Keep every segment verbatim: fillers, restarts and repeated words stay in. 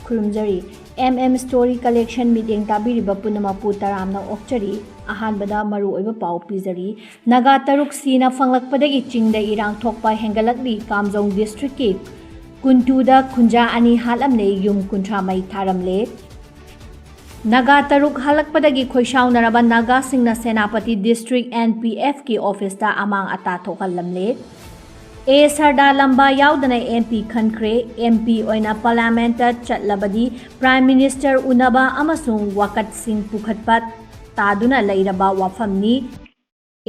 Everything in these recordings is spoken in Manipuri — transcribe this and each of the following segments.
ꯈꯨꯔꯨꯝꯖꯔꯤ꯫ M M Story Collection ꯃꯤꯠꯌꯦꯡ ꯇꯥꯕꯤꯔꯤꯕ ꯄꯨꯝꯅꯃꯛꯄꯨ ꯇꯔꯥꯝꯅ ꯑꯣꯛꯆꯔꯤ꯫ ꯑꯍꯥꯟꯕꯗ ꯃꯔꯨꯑꯣꯏꯕ ꯄꯥꯎ ꯄꯤꯖꯔꯤ꯫ ꯅꯥꯒꯥ ꯇꯔꯨꯛ ꯁꯤꯅ ꯐꯪꯂꯛꯄꯗꯒꯤ ꯆꯤꯡꯗ ꯏꯔꯥꯡ ꯊꯣꯛꯄ ꯍꯦꯟꯒꯠꯂꯛꯂꯤ꯫ ꯀꯥꯝꯖꯣꯡ district ꯀꯤ ꯀꯨꯟꯇꯨꯗ ꯈꯨꯟꯖꯥ ꯑꯅꯤ ꯍꯥꯠꯂꯝꯂꯦ, ꯌꯨꯝ ꯀꯨꯟꯊ꯭ꯔꯥ ꯃꯩ ꯊꯥꯔꯝꯂꯦ꯫ ꯅꯥꯒꯥ ꯇꯔꯨꯛ ꯍꯥꯠꯂꯛꯄꯗꯒꯤ ꯈꯣꯏꯁꯥꯎꯅꯔꯕ ꯅꯥꯒꯥꯁꯤꯡꯅ Senapati district N P F ꯀꯤ office ꯇ ꯑꯃꯥꯡ ꯑꯇꯥ ꯊꯣꯛꯍꯜꯂꯝꯂꯦ꯫ ꯑꯦ ꯁꯔꯗꯥ ꯂꯝꯕꯥ ꯌꯥꯎꯗꯅ M P ꯈꯟꯈ꯭ꯔꯦ꯫ M P ꯑꯣꯏꯅ parliament ꯇ ꯆꯠꯂꯕꯗꯤ Prime Minister ꯎꯅꯕ ꯑꯃꯁꯨꯡ ꯋꯥꯀꯠꯁꯤꯡ ꯄꯨꯈꯠꯄ ꯇꯥꯗꯨꯅ ꯂꯩꯔꯕ ꯋꯥꯐꯝꯅꯤ꯫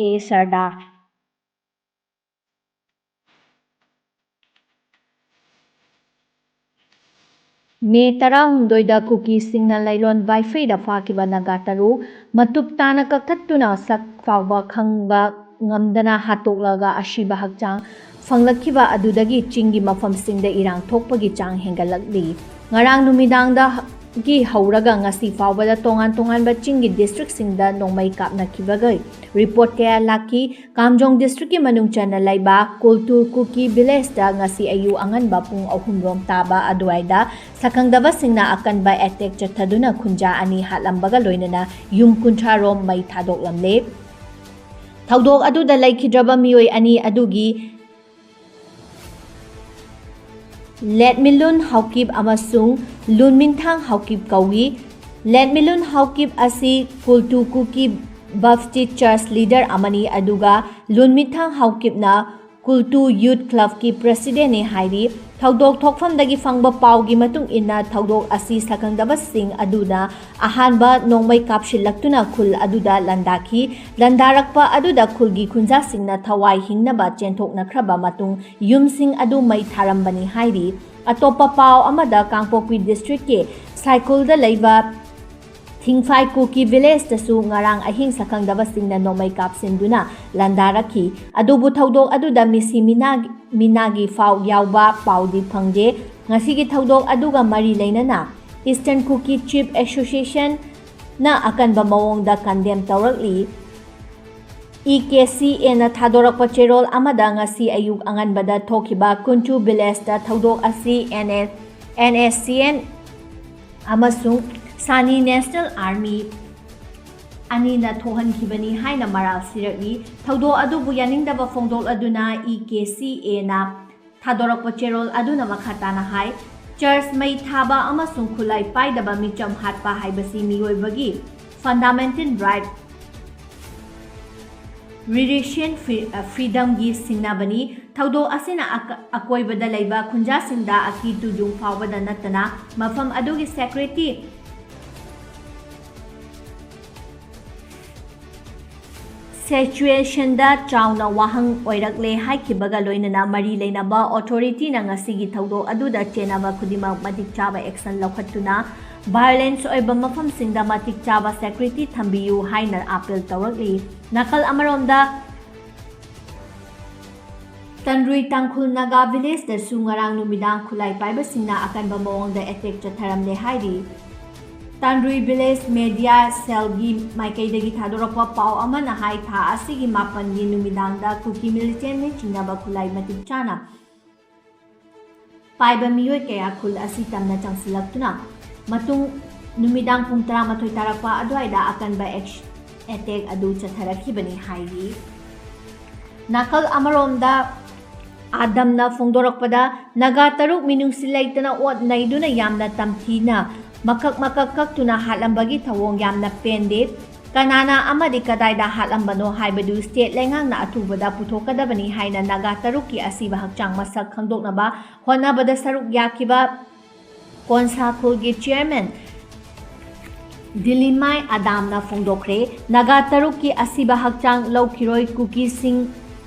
ꯑꯦ ꯁꯔꯗꯥ꯫ ꯃꯦ ꯇꯔꯥꯍꯨꯝꯗꯣꯏꯗ ꯀꯨꯀꯤꯁꯤꯡꯅ ꯂꯩꯔꯣꯟ ꯕꯥꯏꯐꯩꯗ ꯐꯥꯈꯤꯕ ꯅꯥꯒꯥ ꯇꯔꯨꯛ ꯃꯇꯨꯞ ꯇꯥꯅ ꯀꯛꯊꯠꯇꯨꯅ ꯁꯛ ꯐꯥꯎꯕ ꯈꯪꯕ ꯉꯝꯗꯅ ꯍꯥꯠꯇꯣꯛꯂꯒ ꯑꯁꯤꯕ ꯍꯛꯆꯥꯡ ꯐꯪꯂꯛꯈꯤꯕ ꯑꯗꯨꯗꯒꯤ ꯆꯤꯡꯒꯤ ꯃꯐꯝꯁꯤꯡꯗ ꯏꯔꯥꯡ ꯊꯣꯛꯄꯒꯤ ꯆꯥꯡ ꯍꯦꯟꯒꯠꯂꯛꯂꯤ꯫ ꯉꯔꯥꯡ ꯅꯨꯃꯤꯗꯥꯡꯗꯒꯤ ꯍꯧꯔꯒ ꯉꯁꯤ ꯐꯥꯎꯕꯗ ꯇꯣꯉꯥꯟ ꯇꯣꯉꯥꯟꯕ ꯆꯤꯡꯒꯤ district ꯁꯤꯡꯗ ꯅꯣꯡꯃꯩ ꯀꯥꯞꯅꯈꯤꯕꯒꯤ report ꯀꯌꯥ ꯂꯥꯛꯈꯤ꯫ ꯀꯥꯝꯖꯣꯡ district ꯀꯤ ꯃꯅꯨꯡ ꯆꯟꯅ ꯂꯩꯕ ꯀꯨꯜꯇꯨ ꯀꯨꯀꯤ village ꯇ ꯉꯁꯤ ꯑꯌꯨꯛ ꯑꯉꯟꯕ ꯄꯨꯡ ꯑꯍꯨꯝ ꯔꯣꯝ ꯇꯥꯕ ꯑꯗꯨꯋꯥꯏꯗ ꯁꯛꯈꯪꯗꯕꯁꯤꯡꯅ ꯑꯀꯟꯕ attack ꯆꯠꯊꯗꯨꯅ ꯈꯨꯟꯖꯥ ꯑꯅꯤ ꯍꯥꯠꯂꯝꯕꯒ ꯂꯣꯏꯅꯅ ꯌꯨꯝ ꯀꯨꯟꯊ꯭ꯔꯥ ꯔꯣꯝ ꯃꯩ ꯊꯥꯗꯣꯛꯂꯝꯂꯦ꯫ ꯊꯧꯗꯣꯛ ꯑꯗꯨꯗ ꯂꯩꯈꯤꯗ꯭ꯔꯕ ꯃꯤꯑꯣꯏ ꯑꯅꯤ ꯑꯗꯨꯒꯤ ꯂꯦꯠꯃꯤꯂꯨꯟ ꯍꯥꯎꯀꯤꯞ ꯑꯃꯁꯨꯡ ꯂꯨꯟꯃꯤꯟꯊꯥꯡ ꯍꯥꯎꯀꯤꯞ ꯀꯧꯏ꯫ ꯂꯦꯠꯃꯤꯂꯨꯟ ꯍꯥꯎꯀꯤꯞ ꯑꯁꯤ ꯀꯨꯜꯇꯨ ꯀꯨꯀꯤ Baptist Church leader ꯑꯃꯅꯤ, ꯑꯗꯨꯒ ꯂꯨꯟꯃꯤꯟꯊꯥꯡ ꯍꯥꯎꯀꯤꯞꯅ ꯀꯨꯜꯇꯨ Youth Club ꯀꯤ president ꯅꯤ ꯍꯥꯏꯔꯤ꯫ ꯊꯧꯗꯣꯛ ꯊꯣꯛꯐꯝꯗꯒꯤ ꯐꯪꯕ ꯄꯥꯎꯒꯤ ꯃꯇꯨꯡ ꯏꯟꯅ, ꯊꯧꯗꯣꯛ ꯑꯁꯤ ꯁꯛꯈꯪꯗꯕꯁꯤꯡ ꯑꯗꯨꯅ ꯑꯍꯥꯟꯕ ꯅꯣꯡꯃꯩ ꯀꯥꯞꯁꯤꯜꯂꯛꯇꯨꯅ ꯈꯨꯜ ꯑꯗꯨꯗ ꯂꯥꯟꯗꯥꯈꯤ꯫ ꯂꯥꯟꯗꯥꯔꯛꯄ ꯑꯗꯨꯗ ꯈꯨꯜꯒꯤ ꯈꯨꯟꯖꯥꯁꯤꯡꯅ ꯊꯋꯥꯏ ꯍꯤꯡꯅꯕ ꯆꯦꯟꯊꯣꯛꯅꯈ꯭ꯔꯕ ꯃꯇꯨꯡ ꯌꯨꯝꯁꯤꯡ ꯑꯗꯨ ꯃꯩ ꯊꯥꯔꯝꯕꯅꯤ ꯍꯥꯏꯔꯤ꯫ ꯑꯇꯣꯞꯄ ꯄꯥꯎ ꯑꯃꯗ, ꯀꯥꯡꯄꯣꯛꯄꯤ district ꯀꯤ ꯁꯥꯏꯀꯨꯜꯗ ꯂꯩꯕ ꯊꯤꯡꯐꯥꯏ ꯀꯨꯀꯤ village ꯇꯁꯨ ꯉꯔꯥꯡ ꯑꯍꯤꯡ ꯁꯛꯈꯪꯗꯕꯁꯤꯡꯅ ꯅꯣꯡꯃꯩ ꯀꯥꯞꯁꯤꯟꯗꯨꯅ ꯂꯥꯟꯗꯥꯔꯛꯈꯤ꯫ ꯑꯗꯨꯕꯨ ꯊꯧꯗꯣꯛ ꯑꯗꯨꯗ ꯃꯤꯁꯤ ꯃꯤꯅꯥ-, ꯃꯤꯅꯥꯒꯤ ꯐꯥꯎ ꯌꯥꯎꯕ ꯄꯥꯎꯗꯤ ꯐꯪꯗꯦ꯫ ꯉꯁꯤꯒꯤ ꯊꯧꯗꯣꯛ ꯑꯗꯨꯒ ꯃꯔꯤ ꯂꯩꯅꯅ Eastern Kuki Chief Association ꯅ ꯑꯀꯟꯕ ꯃꯑꯣꯡꯗ condemn ꯇꯧꯔꯛꯂꯤ꯫ E K C A ꯅ ꯊꯥꯗꯣꯔꯛꯄ ꯆꯦꯔꯣꯜ ꯑꯃꯗ ꯉꯁꯤ ꯑꯌꯨꯛ ꯑꯉꯟꯕꯗ ꯊꯣꯛꯈꯤꯕ ꯀꯨꯟꯇꯨ village ꯇ ꯊꯧꯗꯣꯛ ꯑꯁꯤ N S, N S C N ꯑꯃꯁꯨꯡ ꯁꯥꯅꯤ National Army ꯑꯅꯤꯅ ꯊꯣꯛꯍꯟꯈꯤꯕꯅꯤ ꯍꯥꯏꯅ ꯃꯔꯥꯜ ꯁꯤꯔꯛꯂꯤ꯫ ꯊꯧꯗꯣꯛ ꯑꯗꯨꯕꯨ ꯌꯥꯅꯤꯡꯗꯕ ꯐꯣꯡꯗꯣꯛꯂꯗꯨꯅ E K C Aꯅ ꯊꯥꯗꯣꯔꯛꯄ ꯆꯦꯔꯣꯜ ꯑꯗꯨꯅ ꯃꯈꯥ ꯇꯥꯅ ꯍꯥꯏ, ꯆꯔꯆ ꯃꯩ ꯊꯥꯕ ꯑꯃꯁꯨꯡ ꯈꯨꯠꯂꯥꯏ ꯄꯥꯏꯗꯕ ꯃꯤꯆꯝ ꯍꯥꯠꯄ ꯍꯥꯏꯕꯁꯤ ꯃꯤꯑꯣꯏꯕꯒꯤ fundamental right, religion free-, freedomꯒꯤ ꯁꯤꯡꯅꯕꯅꯤ꯫ ꯊꯧꯗꯣꯛ ꯑꯁꯤꯅ ꯑꯀ-, ꯑꯀꯣꯏꯕꯗ ꯂꯩꯕ ꯈꯨꯟꯖꯥꯁꯤꯡꯗ ꯑꯀꯤ ꯇꯨꯖꯨꯡ ꯐꯥꯎꯕꯗ ꯅꯠꯇꯅ ꯃꯐꯝ ꯑꯗꯨꯒꯤ security situationꯗ ꯆꯥꯎꯅ ꯋꯥꯍꯪ ꯑꯣꯏꯔꯛꯂꯦ ꯍꯥꯏꯈꯤꯕꯒ ꯂꯣꯏꯅꯅ ꯃꯔꯤ ꯂꯩꯅꯕ authorityꯅ ꯉꯁꯤꯒꯤ ꯊꯧꯗꯣꯛ ꯑꯗꯨꯗ ꯆꯦꯟꯅꯕ ꯈꯨꯗꯤꯡꯃꯛ ꯃꯇꯤꯛ ꯆꯥꯕ action ꯂꯧꯈꯠꯇꯨꯅ violence ꯑꯣꯏꯕ ꯃꯐꯝꯁꯤꯡꯗ ꯃꯇꯤꯛ ꯆꯥꯕ security ꯊꯝꯕꯤꯌꯨ ꯍꯥꯏꯅ appeal ꯇꯧꯔꯛꯂꯤ꯫ ꯅꯥꯀꯜ ꯑꯃꯔꯣꯝꯗ ꯇꯟꯗ꯭ꯔꯨꯏ ꯇꯥꯡꯈꯨꯜ ꯅꯥꯒꯥ villageꯇꯁꯨ ꯉꯔꯥꯡ ꯅꯨꯃꯤꯗꯥꯡ ꯈꯨꯠꯂꯥꯏ ꯄꯥꯏꯕꯁꯤꯡꯅ ꯑꯀꯟꯕ ꯃꯑꯣꯡꯗ attack ꯆꯠꯊꯔꯝꯂꯦ ꯍꯥꯏꯔꯤ꯫ ꯇꯥꯟꯗ꯭ꯔꯨꯏ village media cellꯒꯤ ꯃꯥꯏꯀꯩꯗꯒꯤ ꯊꯥꯗꯣꯔꯛꯄ ꯄꯥꯎ ꯑꯃꯅ ꯍꯥꯏ, ꯊꯥ ꯑꯁꯤꯒꯤ ꯃꯥꯄꯟꯒꯤ ꯅꯨꯃꯤꯗꯥꯡꯗ ꯀꯨꯀꯤ militantꯅ ꯆꯤꯡꯅꯕ ꯈꯨꯠꯂꯥꯏ ꯃꯇꯤꯛ ꯆꯥꯅ ꯄꯥꯏꯕ ꯃꯤꯑꯣꯏ ꯀꯌꯥ ꯈꯨꯜ ꯑꯁꯤ ꯇꯝꯅ ꯆꯪꯁꯤꯜꯂꯛꯇꯨꯅ ꯃꯇꯨꯡ ꯅꯨꯃꯤꯗꯥꯡ ꯄꯨꯡ ꯇꯔꯥꯃꯥꯊꯣꯏ ꯇꯥꯔꯛꯄ ꯑꯗꯨꯋꯥꯏꯗ ꯑꯀꯟꯕ ꯑꯦꯛꯁ-, attack ꯑꯗꯨ ꯆꯠꯊꯔꯛꯈꯤꯕꯅꯤ ꯍꯥꯏꯔꯤ꯫ ꯅꯥꯀꯜ ꯑꯃꯔꯣꯝꯗ ꯑꯥꯗꯝꯅ ꯐꯣꯡꯗꯣꯔꯛꯄꯗ, ꯅꯥꯒꯥ ꯇꯔꯨꯛ ꯃꯤꯅꯨꯡꯁꯤ ꯂꯩꯇꯅ ꯑꯣꯠ ꯅꯩꯗꯨꯅ ꯌꯥꯝꯅ ꯇꯝꯊꯤꯅ ꯃꯀꯛ ꯃꯀꯛ ꯀꯛꯇꯨꯅ ꯍꯥꯠꯂꯝꯕꯒꯤ ꯊꯧꯑꯣꯡ ꯌꯥꯝꯅ ꯄꯦꯟꯗꯦ꯫ ꯀꯅꯥꯅ ꯑꯃꯗꯤ ꯀꯗꯥꯏꯗ ꯍꯥꯠꯂꯝꯕꯅꯣ ꯍꯥꯏꯕꯗꯨ state ꯂꯩꯉꯥꯛꯅ ꯑꯊꯨꯕꯗ ꯄꯨꯊꯣꯛꯀꯗꯕꯅꯤ ꯍꯥꯏꯅ ꯅꯥꯒꯥ ꯇꯔꯨꯛꯀꯤ ꯑꯁꯤꯕ ꯍꯛꯆꯥꯡ ꯃꯁꯛ ꯈꯪꯗꯣꯛꯅꯕ ꯍꯣꯠꯅꯕꯗ ꯁꯔꯨꯛ ꯌꯥꯈꯤꯕ ꯀꯣꯟꯁꯥ ꯈꯨꯜꯒꯤ chairman ꯗꯤꯂꯤꯃꯥꯏ ꯑꯗꯥꯝꯅ ꯐꯣꯡꯗꯣꯛꯈ꯭ꯔꯦ꯫ ꯅꯥꯒꯥ ꯇꯔꯨꯛꯀꯤ ꯑꯁꯤꯕ ꯍꯛꯆꯥꯡ ꯂꯧꯈꯤꯔꯣꯏ ꯀꯨꯀꯤꯁꯤꯡ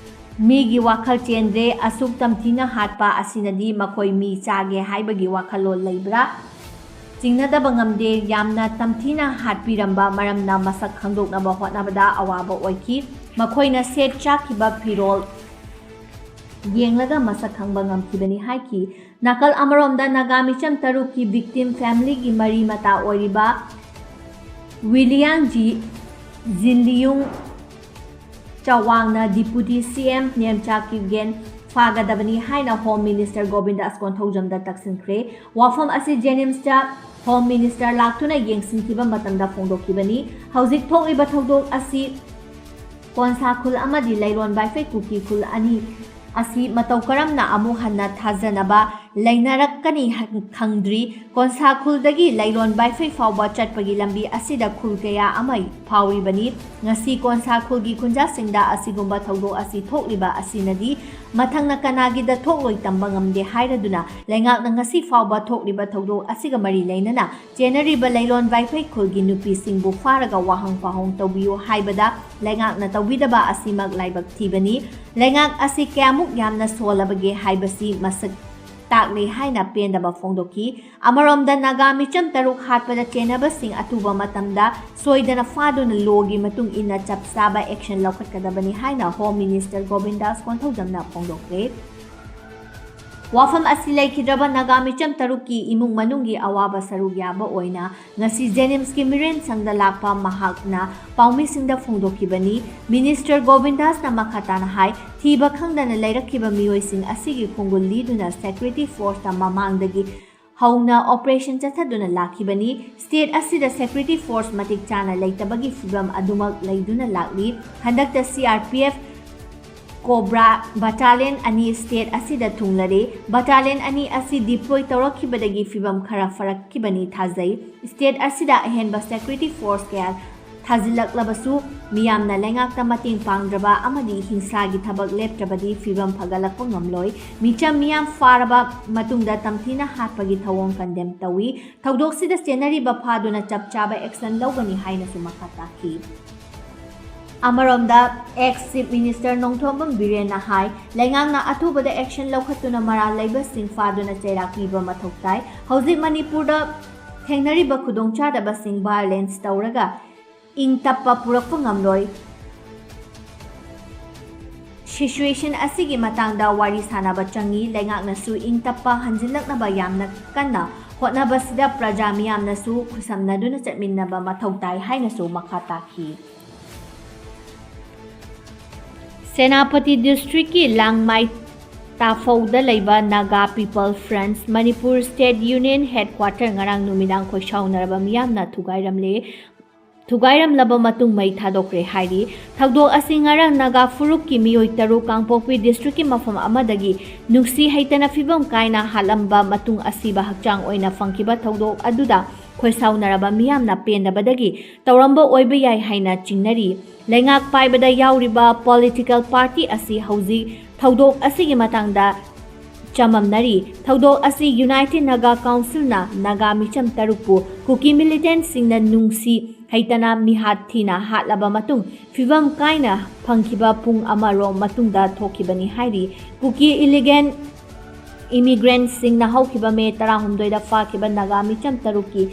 ꯃꯤꯒꯤ ꯋꯥꯈꯜ ꯆꯦꯟꯗ꯭ꯔꯦ꯫ ꯑꯁꯨꯛ ꯇꯝꯊꯤꯅ ꯍꯥꯠꯄ ꯑꯁꯤꯅꯗꯤ ꯃꯈꯣꯏ ꯃꯤ ꯆꯥꯒꯦ ꯍꯥꯏꯕꯒꯤ ꯋꯥꯈꯜꯂꯣꯟ ꯂꯩꯕ꯭ꯔꯥ? ꯆꯤꯡꯅꯗꯕ ꯉꯝꯗꯦ꯫ ꯌꯥꯝꯅ ꯇꯝꯊꯤꯅ ꯍꯥꯠꯄꯤꯔꯝꯕ ꯃꯔꯝꯅ ꯃꯁꯛ ꯈꯪꯗꯣꯛꯅꯕ ꯍꯣꯠꯅꯕꯗ ꯑꯋꯥꯕ ꯑꯣꯏꯈꯤ꯫ ꯃꯈꯣꯏꯅ ꯁꯦꯠ ꯆꯥꯈꯤꯕ ꯐꯤꯔꯣꯜ ꯌꯦꯡꯂꯒ ꯃꯁꯛ ꯈꯪꯕ ꯉꯝꯈꯤꯕꯅꯤ ꯍꯥꯏꯈꯤ꯫ ꯅꯥꯀꯜ ꯑꯃꯔꯣꯝꯗ ꯅꯥꯒꯥ ꯃꯤꯆꯝ ꯇꯔꯨꯛꯀꯤ victim familyꯒꯤ ꯃꯔꯤ ꯃꯇꯥ ꯑꯣꯏꯔꯤꯕ ꯋꯤꯂꯤꯌꯥꯡ G-, ꯖꯤꯟꯂꯤꯌꯨꯡ ꯆꯋꯥꯡꯅ Deputy C M Nemcha Kipgen ꯐꯥꯒꯗꯕꯅꯤ ꯍꯥꯏꯅ Home Minister ꯒꯣꯕꯤꯟꯗ ꯑꯁ ꯀꯣꯟꯊꯧꯖꯝꯗ ꯇꯛꯁꯤꯟꯈ꯭ꯔꯦ꯫ ꯋꯥꯐꯝ ꯑꯁꯤ JNIMSꯇ ꯍꯣꯝ ꯃꯤꯅꯤꯁꯇꯔ ꯂꯥꯛꯇꯨꯅ ꯌꯦꯡꯁꯤꯟꯈꯤꯕ ꯃꯇꯝꯗ ꯐꯣꯡꯗꯣꯛꯈꯤꯕꯅꯤ꯫ ꯍꯧꯖꯤꯛ ꯊꯣꯛꯂꯤꯕ ꯊꯧꯗꯣꯛ ꯑꯁꯤ ꯀꯣꯟꯁꯥ ꯈꯨꯜ ꯑꯃꯗꯤ ꯂꯩꯔꯣꯟ ꯕꯥꯏꯐꯩ ꯀꯨꯀꯤ ꯈꯨꯜ ꯑꯅꯤ ꯑꯁꯤ ꯃꯇꯧ ꯀꯔꯝꯅ ꯑꯃꯨꯛ ꯍꯟꯅ ꯊꯥꯖꯅꯕ ꯂꯩꯅꯔꯛꯀꯅꯤ ꯈꯪꯗ꯭ꯔꯤ꯫ ꯀꯣꯟꯁꯥ ꯈꯨꯜꯗꯒꯤ ꯂꯩꯔꯣꯟ ꯕꯥꯏꯐꯩ ꯐꯥꯎꯕ ꯆꯠꯄꯒꯤ ꯂꯝꯕꯤ ꯑꯁꯤꯗ ꯈꯨꯜ ꯀꯌꯥ ꯑꯃ ꯐꯥꯎꯔꯤꯕꯅꯤ꯫ ꯉꯁꯤ ꯀꯣꯟꯁꯥ ꯈꯨꯜꯒꯤ ꯈꯨꯟꯖꯥꯁꯤꯡꯗ ꯑꯁꯤꯒꯨꯝꯕ ꯊꯧꯗꯣꯛ ꯑꯁꯤ ꯊꯣꯛꯂꯤꯕ ꯑꯁꯤꯅꯗꯤ ꯃꯊꯪꯅ ꯀꯅꯥꯒꯤꯗ ꯊꯣꯛꯂꯣꯏ ꯇꯝꯕ ꯉꯝꯗꯦ ꯍꯥꯏꯔꯗꯨꯅ ꯂꯩꯉꯥꯛꯅ ꯉꯁꯤ ꯐꯥꯎꯕ ꯊꯣꯛꯂꯤꯕ ꯊꯧꯗꯣꯛ ꯑꯁꯤꯒ ꯃꯔꯤ ꯂꯩꯅꯅ ꯆꯦꯟꯅꯔꯤꯕ ꯂꯩꯔꯣꯟ ꯕꯥꯏꯐꯩ ꯈꯨꯜꯒꯤ ꯅꯨꯄꯤꯁꯤꯡꯕꯨ ꯐꯥꯔꯒ ꯋꯥꯍꯪ ꯄꯥꯎꯍꯪ ꯇꯧꯕꯤꯌꯨ ꯍꯥꯏꯕꯗ ꯂꯩꯉꯥꯛꯅ ꯇꯧꯕꯤꯗꯕ ꯑꯁꯤꯃꯛ ꯂꯥꯏꯕꯛ ꯊꯤꯕꯅꯤ꯫ ꯂꯩꯉꯥꯛ ꯑꯁꯤ ꯀꯌꯥꯃꯨꯛ ꯌꯥꯝꯅ ꯁꯣꯜꯂꯕꯒꯦ ꯍꯥꯏꯕꯁꯤ ꯃꯁꯛ ꯇꯥꯛꯂꯦ ꯍꯥꯏꯅ ꯄꯦꯟꯗꯕ ꯐꯣꯡꯗꯣꯛꯈꯤ꯫ ꯑꯃꯔꯣꯝꯗ ꯅꯥꯒꯥ ꯃꯤꯆꯝ ꯇꯔꯨꯛ ꯍꯥꯠꯄꯗ ꯆꯦꯟꯅꯕꯁꯤꯡ ꯑꯊꯨꯕ ꯃꯇꯝꯗ ꯁꯣꯏꯗꯅ ꯐꯥꯗꯨꯅ ꯂꯣꯒꯤ ꯃꯇꯨꯡ ꯏꯟꯅ ꯆꯞ ꯆꯥꯕ ꯑꯦꯛꯁꯟ ꯂꯧꯈꯠꯀꯗꯕꯅꯤ ꯍꯥꯏꯅ ꯍꯣꯝ ꯃꯤꯅꯤꯁꯇꯔ ꯒꯣꯕꯤꯟꯗꯥꯁ ꯀꯣꯟꯊꯧꯖꯝꯅ ꯐꯣꯡꯗꯣꯛꯈ꯭ꯔꯦ꯫ ꯋꯥꯐꯝ ꯑꯁꯤ ꯂꯩꯈꯤꯗ꯭ꯔꯕ ꯅꯥꯒꯥ ꯃꯤꯆꯝ ꯇꯔꯨꯛꯀꯤ ꯏꯃꯨꯡ ꯃꯅꯨꯡꯒꯤ ꯑꯋꯥꯕ ꯁꯔꯨꯛ ꯌꯥꯕ ꯑꯣꯏꯅ ꯉꯁꯤ ꯖꯦꯅꯤꯝꯁꯀꯤ ꯃꯤꯔꯦꯟ ꯁꯪꯗ ꯂꯥꯛꯄ ꯃꯍꯥꯛꯅ ꯄꯥꯎꯃꯤꯁꯤꯡꯗ ꯐꯣꯡꯗꯣꯛꯈꯤꯕꯅꯤ꯫ ꯃꯤꯅꯤꯁꯇꯔ ꯒꯣꯕꯤꯟꯗꯥꯁꯅ ꯃꯈꯥ ꯇꯥꯅ ꯍꯥꯏ, ꯊꯤꯕ ꯈꯪꯗꯅ ꯂꯩꯔꯛꯈꯤꯕ ꯃꯤꯑꯣꯏꯁꯤꯡ ꯑꯁꯤꯒꯤ ꯈꯣꯡꯒꯨꯜ ꯂꯤꯗꯨꯅ ꯁꯦꯀ꯭ꯌꯨꯔꯤꯇꯤ ꯐꯣꯔꯁꯇ ꯃꯃꯥꯡꯗꯒꯤ ꯍꯧꯅ ꯑꯣꯄꯔꯦꯁꯟ ꯆꯠꯊꯗꯨꯅ ꯂꯥꯛꯈꯤꯕꯅꯤ꯫ ꯁ꯭ꯇꯦꯠ ꯑꯁꯤꯗ ꯁꯦꯀ꯭ꯌꯨꯔꯤꯇꯤ ꯐꯣꯔꯁ ꯃꯇꯤꯛ ꯆꯥꯅ ꯂꯩꯇꯕꯒꯤ ꯐꯤꯚꯝ ꯑꯗꯨꯃꯛ ꯂꯩꯗꯨꯅ ꯂꯥꯛꯂꯤ꯫ ꯍꯟꯗꯛꯇ C R P F cobra battalion ꯑꯅꯤ ꯁ꯭ꯇꯦꯠ ꯑꯁꯤꯗ ꯊꯨꯡꯂꯔꯦ꯫ ꯕꯇꯥꯂꯤꯌꯟ ꯑꯅꯤ ꯑꯁꯤ ꯗꯤꯄ꯭ꯂꯣꯏ ꯇꯧꯔꯛꯈꯤꯕꯗꯒꯤ ꯐꯤꯚꯝ ꯈꯔ ꯐꯔꯛꯈꯤꯕꯅꯤ ꯊꯥꯖꯩ꯫ ꯁ꯭ꯇꯦꯠ ꯑꯁꯤꯗ ꯑꯍꯦꯟꯕ ꯁꯦꯀ꯭ꯌꯨꯔꯤꯇꯤ ꯐꯣꯔꯁ ꯀꯌꯥ ꯊꯥꯖꯤꯜꯂꯛꯂꯕꯁꯨ ꯃꯤꯌꯥꯝꯅ ꯂꯩꯉꯥꯛꯇ ꯃꯇꯦꯡ ꯄꯥꯡꯗ꯭ꯔꯕ ꯑꯃꯗꯤ ꯍꯤꯡꯁꯥꯒꯤ ꯊꯕꯛ ꯂꯦꯞꯇ꯭ꯔꯕꯗꯤ ꯐꯤꯚꯝ ꯐꯒꯠꯂꯛꯄ ꯉꯝꯂꯣꯏ꯫ ꯃꯤꯆꯝ ꯃꯤꯌꯥꯝ ꯐꯥꯔꯕ ꯃꯇꯨꯡꯗ ꯇꯝꯊꯤꯅ ꯍꯥꯠꯄꯒꯤ ꯊꯧꯑꯣꯡ ꯀꯟꯗꯦꯝ ꯇꯧꯏ꯫ ꯊꯧꯗꯣꯛꯁꯤꯗ ꯆꯦꯟꯅꯔꯤꯕ ꯐꯥꯗꯨꯅ ꯆꯞ ꯆꯥꯕ ꯑꯦꯛꯁꯟ ꯂꯧꯒꯅꯤ ꯍꯥꯏꯅꯁꯨ ꯃꯈꯥ ꯇꯥꯈꯤ꯫ ꯑꯃꯔꯣꯝꯗ ꯑꯦꯛꯁ ꯆꯤꯐ ꯃꯤꯅꯤꯁꯇꯔ ꯅꯣꯡꯊꯣꯝꯕꯝ ꯕꯤꯔꯦꯟꯅ ꯍꯥꯏ, ꯂꯩꯉꯥꯛꯅ ꯑꯊꯨꯕꯗ ꯑꯦꯛꯁꯟ ꯂꯧꯈꯠꯇꯨꯅ ꯃꯔꯥꯜ ꯂꯩꯕꯁꯤꯡ ꯐꯥꯗꯨꯅ ꯆꯩꯔꯥꯛ ꯄꯤꯕ ꯃꯊꯧ ꯇꯥꯏ꯫ ꯍꯧꯖꯤꯛ ꯃꯅꯤꯄꯨꯔꯗ ꯊꯦꯡꯅꯔꯤꯕ ꯈꯨꯗꯣꯡꯆꯥꯗꯕꯁꯤꯡ ꯚꯥꯏꯑꯣꯂꯦꯟꯁ ꯇꯧꯔꯒ ꯏꯪ ꯇꯞꯄ ꯄꯨꯔꯛꯄ ꯉꯝꯂꯣꯏ꯫ ꯁꯤꯆꯨꯋꯦꯁꯟ ꯑꯁꯤꯒꯤ ꯃꯇꯥꯡꯗ ꯋꯥꯔꯤ ꯁꯥꯅꯕ ꯆꯪꯏ꯫ ꯂꯩꯉꯥꯛꯅꯁꯨ ꯏꯪ ꯇꯞꯄ ꯍꯟꯖꯤꯜꯂꯛꯅꯕ ꯌꯥꯝꯅ ꯀꯟꯅ ꯍꯣꯠꯅꯕꯁꯤꯗ ꯄ꯭ꯔꯖꯥ ꯃꯤꯌꯥꯝꯅꯁꯨ ꯈꯨꯠꯁꯝꯅꯗꯨꯅ ꯆꯠꯃꯤꯟꯅꯕ ꯃꯊꯧ ꯇꯥꯏ ꯍꯥꯏꯅꯁꯨ ꯃꯈꯥ ꯇꯥꯈꯤ꯫ ꯁꯦꯅꯥꯄꯇꯤ ꯗꯤꯁꯇ꯭ꯔꯤꯛꯀꯤ ꯂꯥꯡꯃꯥꯏ ꯇꯥꯐꯧꯗ ꯂꯩꯕ Naga People Fronts Manipur State Union Headquarter ꯉꯔꯥꯡ ꯅꯨꯃꯤꯗꯥꯡ ꯈꯣꯏꯁꯥꯎꯅꯔꯕ ꯃꯤꯌꯥꯝꯅ ꯊꯨꯒꯥꯏꯔꯝꯂꯦ꯫ ꯊꯨꯒꯥꯏꯔꯝꯂꯕ ꯃꯇꯨꯡ ꯃꯩ ꯊꯥꯗꯣꯛꯈ꯭ꯔꯦ ꯍꯥꯏꯔꯤ꯫ ꯊꯧꯗꯣꯛ ꯑꯁꯤ ꯉꯔꯥꯡ ꯅꯥꯒꯥ ꯐꯨꯔꯨꯞꯀꯤ ꯃꯤꯑꯣꯏ ꯇꯔꯨꯛ ꯀꯥꯡꯄꯣꯛꯄꯤ district ꯀꯤ ꯃꯐꯝ ꯑꯃꯗꯒꯤ ꯅꯨꯡꯁꯤ ꯍꯩꯇꯅ ꯐꯤꯕꯝ ꯀꯥꯏꯅ ꯍꯥꯠꯂꯝꯕ ꯃꯇꯨꯡ ꯑꯁꯤꯕ ꯍꯛꯆꯥꯡ ꯑꯣꯏꯅ ꯐꯪꯈꯤꯕ ꯊꯧꯗꯣꯛ ꯑꯗꯨꯗ ꯈꯣꯏꯁꯥꯎꯅꯔꯕ ꯃꯤꯌꯥꯝꯅ ꯄꯦꯟꯗꯕꯗꯒꯤ ꯇꯧꯔꯝꯕ ꯑꯣꯏꯕ ꯌꯥꯏ ꯍꯥꯏꯅ ꯆꯤꯡꯅꯔꯤ꯫ ꯂꯩꯉꯥꯛ ꯄꯥꯏꯕꯗ ꯌꯥꯎꯔꯤꯕ political party ꯑꯁꯤ ꯍꯧꯖꯤꯛ ꯊꯧꯗꯣꯛ ꯑꯁꯤꯒꯤ ꯃꯇꯥꯡꯗ ꯆꯃꯝꯅꯔꯤ꯫ ꯊꯧꯗꯣꯛ ꯑꯁꯤ United Naga Council ꯅ ꯅꯥꯒꯥ ꯃꯤꯆꯝ ꯇꯔꯨꯛꯄꯨ ꯀꯨꯀꯤ militant ꯁꯤꯡꯅ ꯅꯨꯡꯁꯤ ꯍꯩꯇꯅ ꯃꯤꯍꯥꯠ ꯊꯤꯅ ꯍꯥꯠꯂꯕ ꯃꯇꯨꯡ ꯐꯤꯕꯝ ꯀꯥꯏꯅ ꯐꯪꯈꯤꯕ ꯄꯨꯡ ꯑꯃꯔꯣꯝ ꯃꯇꯨꯡꯗ ꯊꯣꯛꯈꯤꯕꯅꯤ ꯍꯥꯏꯔꯤ꯫ ꯀꯨꯀꯤ illegal immigrant ꯁꯤꯡꯅ ꯍꯧꯈꯤꯕ ꯃꯦ ꯇꯔꯥꯍꯨꯝꯗꯣꯏꯗ ꯐꯥꯈꯤꯕ ꯅꯥꯒꯥ ꯃꯤꯆꯝ ꯇꯔꯨꯛꯀꯤ